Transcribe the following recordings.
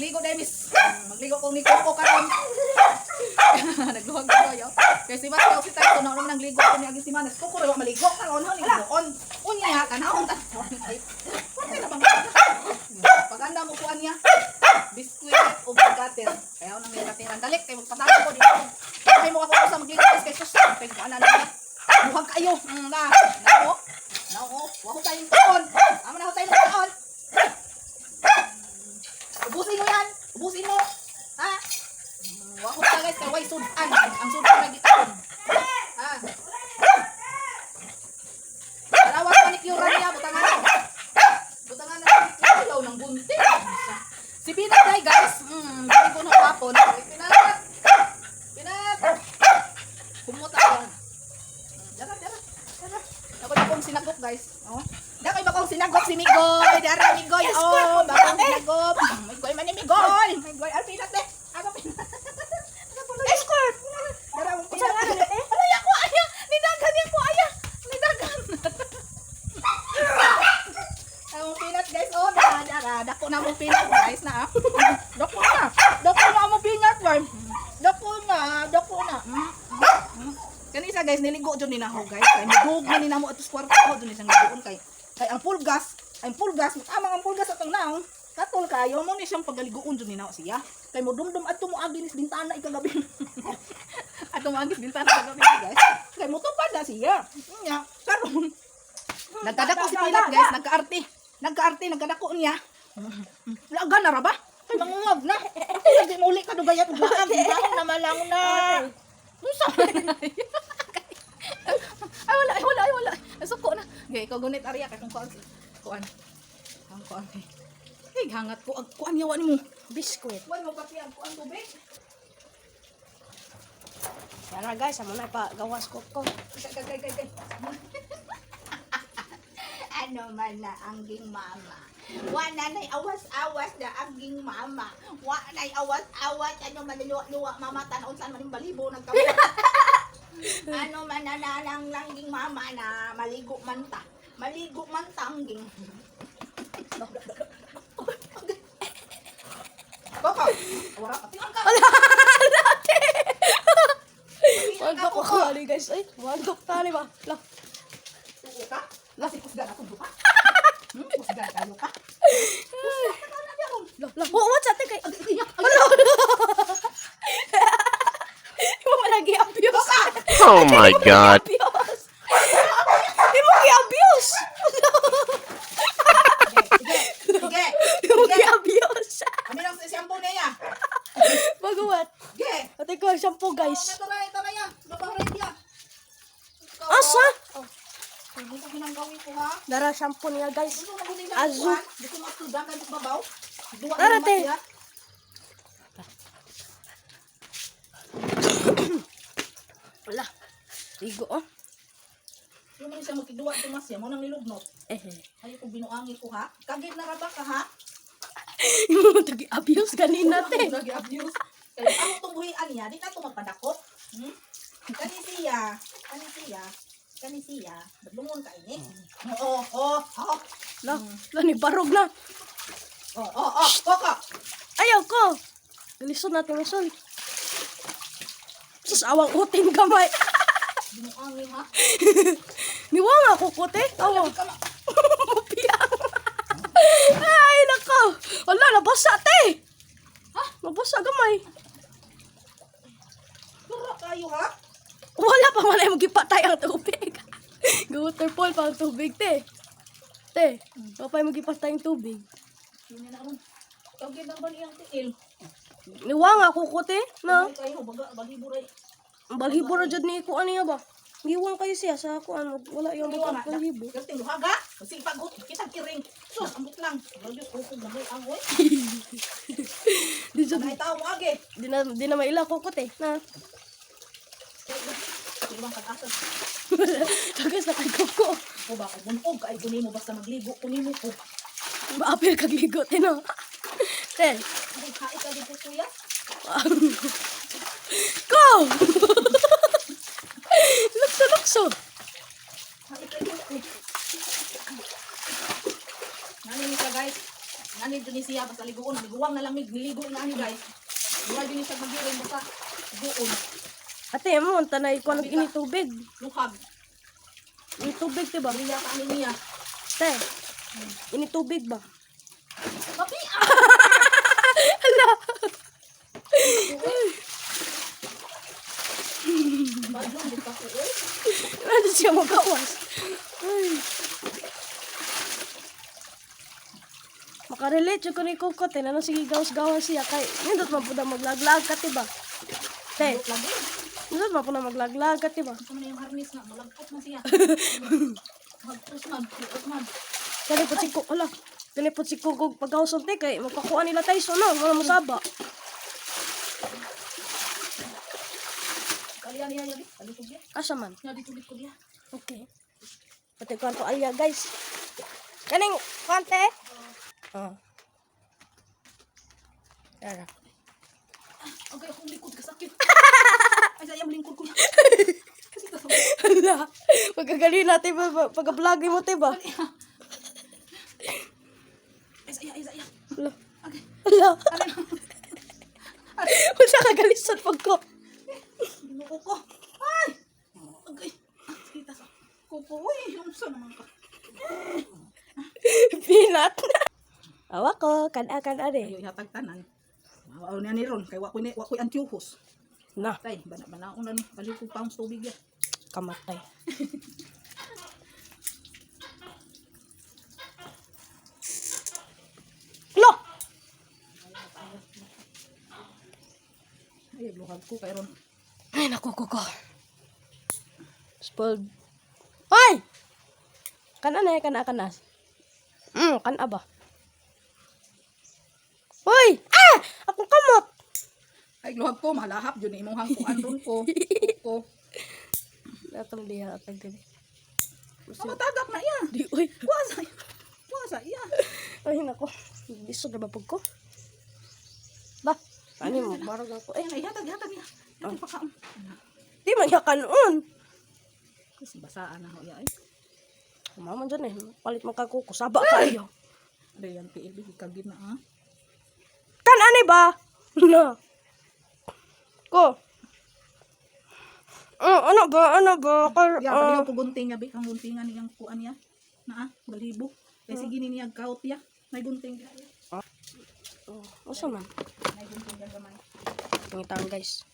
Magligo dahil miss. Magligo ko ni Coco karon. Nagluhag ko yo. Kay si Mas si Tyson na naman nagligo ko ni Agis si Manas. Coco ra maligo karon ho ligoon. Unya kanahon ta. Pwede na bang paganda mo kuan niya. Biskuit o cutter. Kaya nang may katiran. Dalik kay magpatalo ko dito. Kay mo ako sa magligo kay sus. Kay kuan na niya. Buhag kayo. Na. Nao. Nao. Wa ko tayong taon. Amo na ko tayong taon. Ubusin mo yan. Ubusin mo. Ha? Wa ko ta guys kay way sudan. Ang sudan lagi taon. Ha? Dalawa sa manicure niya, butangan na. Butangan na sa manicure ayaw ng bunti. Si Pinat day guys. Ko na hapon. Pinat. Pinat. Kumuta yan. Dara, dara. Dara. Ako na kong sinagop guys. Oh. Dako iba kong sinagop si Migoy. Dara Migoy. Oh, bakong sinagop. Migoy man ni Migoy. Migoy al Pinat eh. Ako Pinat. Escort! Dara mong Pinat. Alay ako aya. Nidagan niya ko aya. Nidagan. Ang peanut guys, oh, dara, dara. Dako na mong peanut guys na ah. Dako na. Dako na mong peanut guys. Dako na, dako na. Kani isa guys, niligo jud ni naho guys. Kay mudug na ni namo atos kwarto ko jud ni siyang ligoon kay kay ang pulgas, tamang ang pulgas atong naong. Katol kayo mo ni siyang pagaliguon jud ni naho siya. Kay modumdum adto mo agi ni sa bintana ikagabi. Adto mo agi sa bintana kagabi guys. Kay motupad na siya. Nya, karon nagkadako si Pilat guys, nagkaarte. Nagkaarte, nagkadako niya. Lagan na ra ba? Kay mangungag na. Ako lagi muli ka dugayat buang, buang na malang na. Unsa man na? Ay wala, ay wala, ay wala. Nasuko na. Gay, ikaw gunit arya kay kung kuan. Kuan. Ang kuan. Hey, hangat ko ag kuan yawa nimo. Biscuit. Kuan mo pati ang kuan tubig. Tara guys, amo na ipagawas ko ko. Kay kay kay kay. Ano man na angging mama. Wa na nay awas-awas na angging mama. Wa nay awas-awas ano man luwa-luwa mama tan-on saan man yung balibo nagkawa. Ano man na nanang langging mama na maligo man ta. Maligo man ta angging. Koko. Wala ka. Tingnan ka. Wagok ko ali guys. Ay, wagok tali ba? La. Tuo ka? Lasi kusgan akong duka. Kusgan kayo ka. La, la. Wa sa ate kay. Ano? Imo man lagi abuse. Oh my God. Abuse. Imo gi abuse. Sige. Sige. Imo gi abuse. Kami lang sa shampoo niya. Baguat. Sige. Ate ko ang shampoo guys. Ito na, ito na yan. Babaw rin niya. Asa? Hindi ko ginang gawin ko ha. Dara shampoo niya guys. Gusto mo magunin siya Azu. kuan. Gusto mo atudan ka babaw. Duwa Tara, na te. siya. Wala. Ligo oh. Yung man siya magkiduwa tumas siya mo nang nilugnot. Eh. Ayo ko binuangi ko ha. Kagit na ra ba ka ha? Imo man to gi abuse ganina te. Lagi abuse. Kaya ang itong buhian niya, di na ito magpadako. Hmm? Kani siya, kani siya, kani siya, badlungon ka ini. Oo, oo, oo, La, la ni barog na. oo, oo, oo, koko. Ayaw ko. Galisod natin masol. Sus, awang utin kamay. Binuangi ha. Niwa nga ko kote. Awa. Ka ma- Mapiyang. Ay, nako. Wala, nabasa te. Ha? Nabasa gamay. Dura kayo ha. Wala pa man ay magipatay ang tubig. Waterfall pa ang tubig, te. Te, wala pa ay magipatay ang tubig. Yun na ron. Kagit ang ba niyang tiil? Niwa nga ko kote. Na, Ay kayo, baga, bagiburay. balhibo ra jud ni ko ano ya ba? Giwang kayo siya sa ako ano, wala yung Iwan na. balhibo. Kasi luhaga, sige pagut, kitang kiring. Sus, ambot lang. Lord, kusog na may angoy. Di jud Ay tao mo agi. di na maila ko kote. Na. Ibang kag-asa. Tagas na kay kuko. Ko ba kay bunog kay kunin mo basta magligo kunin mo ko. Maapil kag ligo te no. Te. Ay, kain ka dito kuya. Go! Lukso, lukso. Kain ka dito. Nani ni siya guys. Nani dyan ni siya. siya basta liguon, liguang na lamig, niligo na ani, guys. Mura din siya magiring basta liguon. Ate mo tanay ko nag ini tubig. Luhag. Ini tubig diba? Niya ka ani niya. Te. Ini tubig ba? Papi ah! Hala. Badlong gid ka ko oy. Ano siya magawas? Ay. Makarelate jud ko ni Coco te, nanong sige gawas-gawas siya kay nindot man pud ang maglaglag ka diba? Te, Lagi. nindot man pud ang maglaglag ka diba? Ito man yung harness na malagkot man siya. Magpus man, puot man. Kani pud si Coco, ala. Kani pud si Coco pagawson te kay magpakuha nila Tyson no, wala mo saba. Kalian niya yabi, alisog niya. Asa man? Nya dito ko diya. Okay. Pati ko to alya guys. Kaning kuan te? Oh. Tara. Agay akong likod kasakit. Ay sa iyang lingkod ko. Kasi ta Hala. Pagkagali natin pag-vlog mo te ba? Ay sa iya, ay sa iya. Hala. Agay. Hala. Wala ka galisod pag ko. Ginoo ko. Ay! Agay. Ah, Kita sa kuko. Uy, unsa naman ka. Pinat. Awa ko, kana kana de. Ayo ihatag tanan. Mawao niya ni ron kay wa koy wa koy Antiochus. Na, Tay, bana banaon na ni balik kog pounds tubig ya. kamatay. Lo! Ay, luhag ko kay ron. Ay, naku, kuko. Spoiled. Ay! Kana na, kana, kana. Kana ba? Uy! Ah! Akong kamot! Ay, luhag ko malahap jud ni imong hangkuan ron ko. Ko. Natong diha atag dili. Matagak na iya. Di, uy. Wa sa. Wa sa iya. Ay, nako. Lisod na ba pag ko? Ba? Ano mo? Barag ako. Eh, Ay, ihatag ihatag iya. Ihatag pa ka. di man niya kanon. Kasi basaan na ho iya ay. Mama dyan eh. Palit mo kakuko. Saba kayo. Aray, ang PLB kagid na ah. Kan ani ba? Na. Ko. Oh, ano ba? Ano ba? Kar, Ya, ah, baliw ko gunting ya, bi, ang guntingan niyang kuan niya. Na ah, balibo. Kay sige ni niya kaut ya. May gunting diha. oh, usa man. May gunting diyan gamay. Pangitaan guys.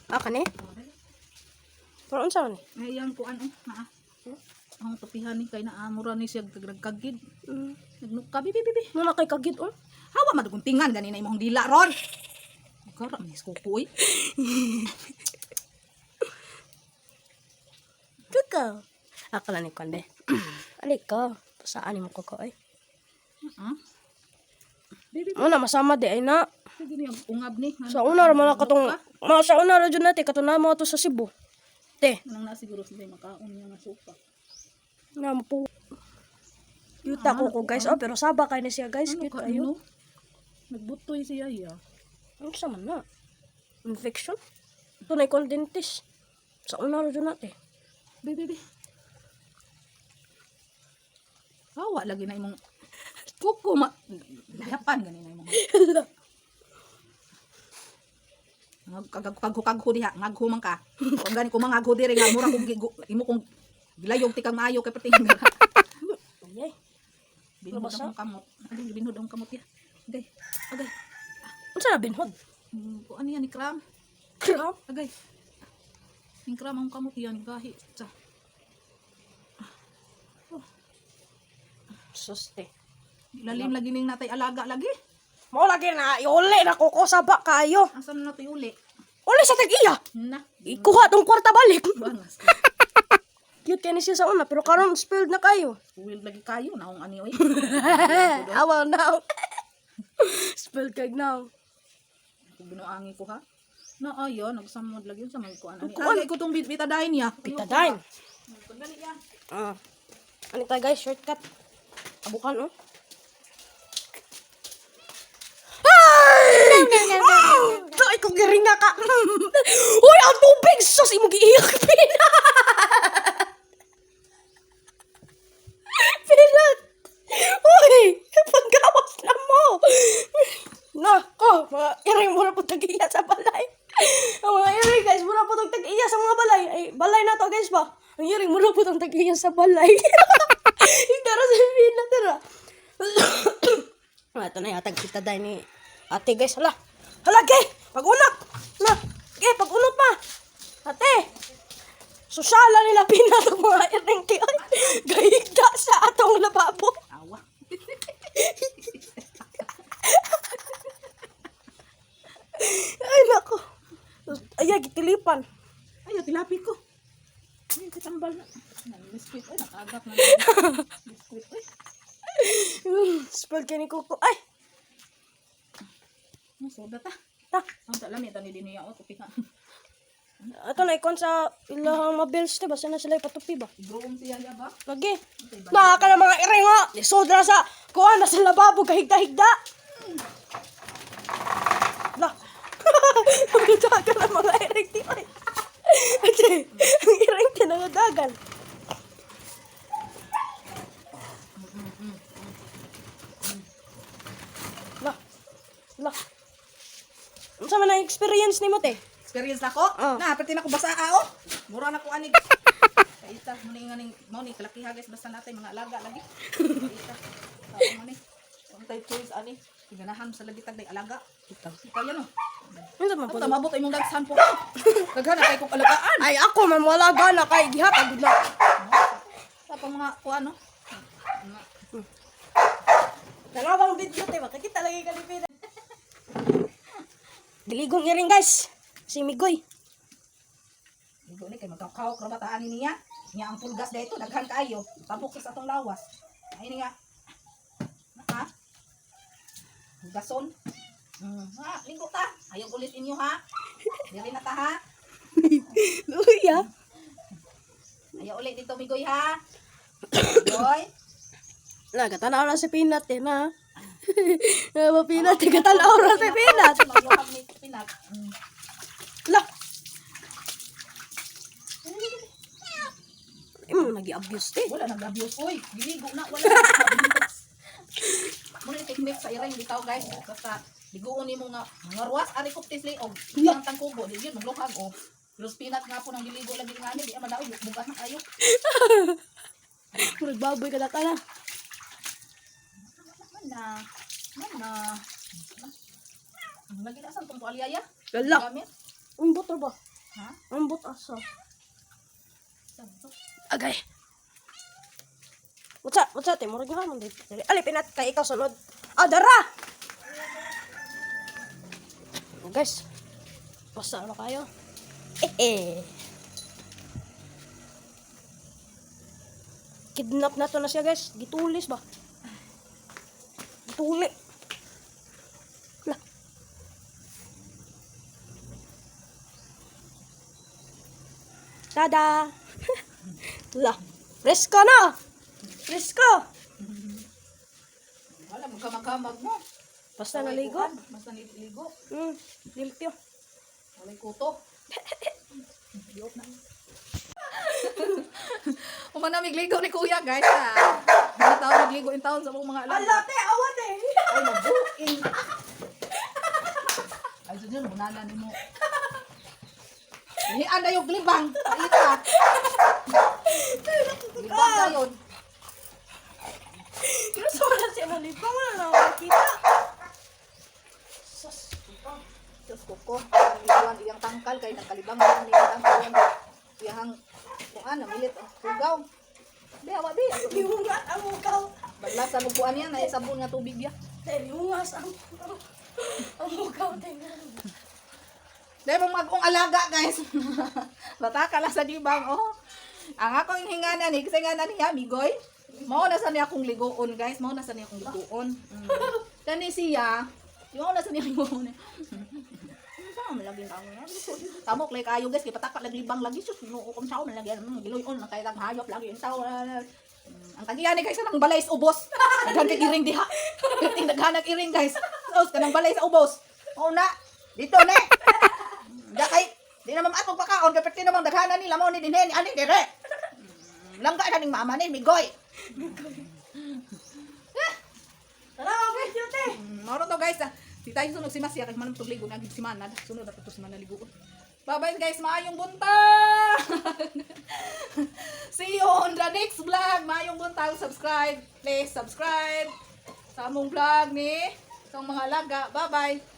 Ah, kani? Pero unsa man ni? May iyang kuan oh, na ah. Ang tupihan ni kay naa mura ni siya nagkagid. Nagnuka bi bi bi. bi. Muna kay kagid oh. Hawa maduguntingan gani na imong dila ron. Kara man is kuko oy. Kuko. Akala ni kande. Alika. Saan mo kuko ay? Ah. Bi bi. Muna masama di ay na. Sige niya ungab ni. Sa una ra man na katong ma sa una ra jud nate katong namo ato sa Cebu. Te, Nang na siguro sila makaon niya nga sopa. namo po. Yuta ko ko guys. Oh, pero saba kay ni siya guys. Ano Cute ka ayo. ano? Nagbutoy siya iya. Ano sa man na? Infection? Ito na ikon dentist. Sa una ra jud nate. Bi bi bi. Hawa lagi na imong kuko ma layapan gani na imong. Kag kag diha, ngagho man ka. Kung gani ko mangagho dire nga mura kong imo kong gilayog ti kang maayo kay perting. Ayay. Binhod Labas ang kamot. Agay binhod ang kamot ya. Agay. Agay. Unsa na binhod? Kuan niya ni Kram. Crap. Agay. Ning Kram ang kamot yan gahi sa. Sus te. Lalim lagi ning natay alaga lagi. Mao lagi na iuli na kuko saba kayo. Asa na nato uli? Uli sa tag-iya. Na. Ikuha tong kwarta balik. Bangas. Cute kay ni siya sa una pero karon spilled na kayo. Will lagi kayo naong ani oy. Awaw na. Spilled kay now. Kung binuangi ko ha. Na ayo nagsamod lagi yun sa mga kuan ani. Kuan. Agay ko tong bitadain niya. Bitadain. Kung gani ya. Ah. Ano tayo guys, shortcut. Abukan oh. Ay! Oh! Ay, kung giringa ka. Uy, ang tubig! Sus, imong giiyak. Pinat! Pinat! Uy! Paggawas na mo! sa balay. Higda ra si peanut dira. Ah, ito na yatag kita dahil ni ate, guys. Hala. Hala, ge! Pag-unot! Hala. Ge, pag-unot pa! Ate! Sosyala nila peanut ang mga iring ti. Ay, gahigda sa atong lababo. Awa. Ay, nako. Ay, gitilipan. Ay, tilapi ko. Ay, katambal na. Biskuit. Ay, nakaagap na. Biskuit. Ay, Spoil ka ni Coco. Ay! ang soda ta. Ta. Ang talam, ito ni Dinoy ako. Tupi ka. Ito na ikon sa ilahang mabils te. Basta na sila ipatupi ba? Groom siya ya ba? Lagi. Mga ka ng mga iring ha. Lisod na sa kuha na sa lababo. Kahigda-higda. La. Ang dagan ang mga iring ti. Ay. Ate, ang iring ti nangadagan. La. La. Unsa man ang experience nimo te? Experience na ko? Ah. Na, pati na ko basa ah, oh. Mura na ko anig. Kaita, mo ni nga ning mo ni kalakiha guys basta natay mga alaga lagi. Kaita. Sao man ni. Untay choice ani. Ganahan sa lagi tag day alaga. Ikaw yan oh. Unsa man po? Ang mabot imong dagsan po. Daghan na kay kong alagaan. Ay ako man wala gana kay gihatag gud na. Sa pa mga kuan no. Tanawang video te, makakita lagi kalipin. Giligong iring guys. Si Migoy. Ligo ni kay magkakaok ra bataan ni niya. Niya ang pulgas dito daghan kaayo. Tabok sa atong lawas. Ay ni nga. Ha? Gason. Ha, ligo ta. Ayaw ulit inyo ha. Dili na ta ha. Luya. Ayaw ulit dito migoy ha. Migoy. Na katanaw na si Peanut eh na. Na ba Peanut eh, katanaw na si Peanut. Magluhag ni Peanut. La. Imo nagi-abuse te. Wala nag-abuse oy. Giligo na wala nag-abuse. Muna yung technique sa iring bitaw guys. Basta liguon nimo nga mga ruwas ari ko tisli og ang tangkubo di yun magluhag oh. Pero peanut nga po nang giligo lagi nga ani di madaog bugas na kayo. Murag baboy ka na ka na. Mana. Mana. Lagi na saan tong tuwalya ya? Lala. Gamit? Umbot ra ba? Ha? Umbot asa. Saan to? Agay. What's up? What's up? Te? Murag nga man dito. Ali, pinat kay ikaw sunod. Ah, dara! Oh, guys. Basta ano kayo? Eh, eh. Kidnap na to na siya, guys. Gitulis ba? Gituli. La. Tada! La. Presko na! Presko! Wala magkamag-kamag mo. Basta naligo. Basta naligo. Limpyo. Walay kuto. Diot na. Umanamig ligo ni kuya guys ha. Mga tao nagligo in taon sa mga alaga. te! Awat eh! Ay, mabuing. Ay, dyan, bunala ni mo. Ihian na yung libang. Paita. Libang na yun. Pero sa wala siya nalibang, wala na ako makita. Sus. Diyos ko ko. Naliguan iyang tangkal kay nagkalibang na iyang tangkal. Iyang kung ano, milit ang hugaw. Be, awa be. Liungat ang mukaw. Baglasan og kuan yan, ay sabon nga tubig ya. Te, liungas ang ang mukaw, te. Dahil mong magong alaga, guys. Bataka lang sa libang, oh. Ang akong hingana ni, kasi nga na niya, migoy. Mao na sa niya akong ligoon, guys. Mao na sa niya akong ligoon. Kani siya, mao na sa niya ligoon. Saan man lagi ang yan? Tamok lay kayo guys, kay pataka lagi libang lagi sus ginoo kung sao man lagi giluyon man kay lang hayop lagi ang tao. Ang tagiyan ni guys nang balay sa ubos. Daghan kay iring diha. Perting daghan ang iring guys. Sus kanang balay sa ubos. Mao na dito na. Da kay di na mamatog pakaon kay perti namang daghanan nila mao ni dinhe ni ani dire. Langga na ning mama ni migoy. Tara, mag-video, te. Mao to guys. Ah. Si tayo sunog si Masya kay manam tugligo na gid si Manad. Sunod na to si Manad ligoon. Bye-bye, guys. Maayong buntag. See you on the next vlog. Maayong buntag. Subscribe. Please subscribe sa among vlog ni itong mga alaga. Bye-bye.